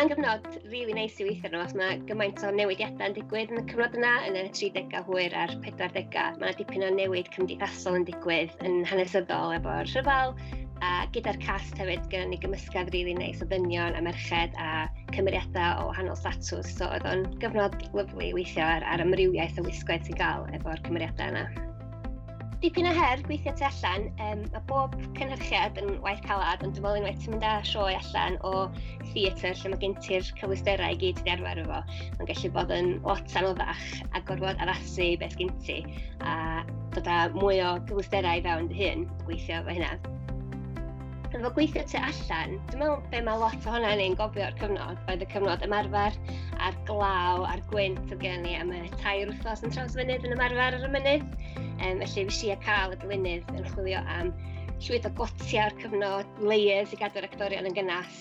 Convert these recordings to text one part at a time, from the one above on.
Mae'n gyfnod really neis i weithio arno, mae gymaint o newidiadau yn digwydd yn y cyfnod yna, yn y 30au hwyr a'r 40au. Mae yna dipyn o newid cymdeithasol yn digwydd yn hanesyddol efo'r rhyfel, a gyda'r cast hefyd, gyda ni gymysgedd really neis o ddynion a merched a cymeriadau o wahanol statws. So oedd o'n gyfnod lyfli i weithio ar amrywiaeth o wisgoedd sy'n gael efo'r cymeriadau yna. Dipyn o her gweithio tu allan. Mae bob cynhyrchiad yn waith calad, ond dwi'n meddwl unwaith ti'n mynd â sioe allan o theatr lle mae gen ti'r cyfleusterau i gyd ti 'di arfer efo, mae'n gallu bod yn lot anoddach a gorfod addasu beth gen ti a dod â mwy o gyfleusterau i fewn dy hun, gweithio efo hynna. Efo gweithio tu allan, dwi'n meddwl be mae lot ohono ni'n gofio o'r cyfnod oedd y cyfnod ymarfer a'r glaw a'r gwynt oedd gen ni am y 3 wythnos yn Trawsfynydd yn ymarfer ar y mynydd. Felly fi a cael y dylunydd yn chwilio am llwyth o gotiau o'r cyfnod, layers i gadw'r actorion yn gynnas.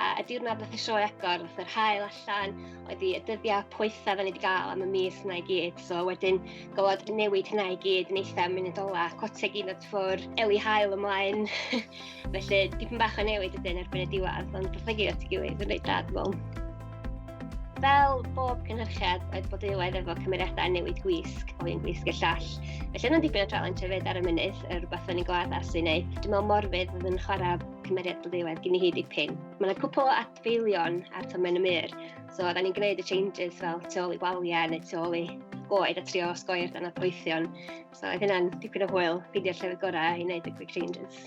A y diwrnod nath y sioe agor, nath yr haul allan, oedd hi y dyddiau poethaf ni wedi gael am y mis yna i gyd. So wedyn gorfod newid hynna i gyd yn eitha munud ola, cotiau gyd yn ffwr, eli haul ymlaen. Felly dipyn bach o newid ydyn erbyn y diwedd, ond ddoth o gyd at ei gilydd yn reit da, dwi'n meddwl. Fel bob cynhyrchiad, oedd Blodeuwedd efo cymeriadau newid gwisg o un gwisg i'r llall. Felly yna'n dipyn o challenge hefyd ar y mynydd, y rhywbeth o'n i'n gorfod addasu i wneud. Dwi'n meddwl Morfydd oedd yn chwarae cymeriad Blodeuwedd gen i hi dipyn. Mae yna cwpl o adfeilion ar Tomen y Mur, so oedden ni'n gwneud y changes fel tu ôl i waliau neu tu ôl i goed a trio osgoi'r danna poethion. So oedd hynna'n dipyn o hwyl, ffeindio'r llefydd gorau i wneud y quick changes.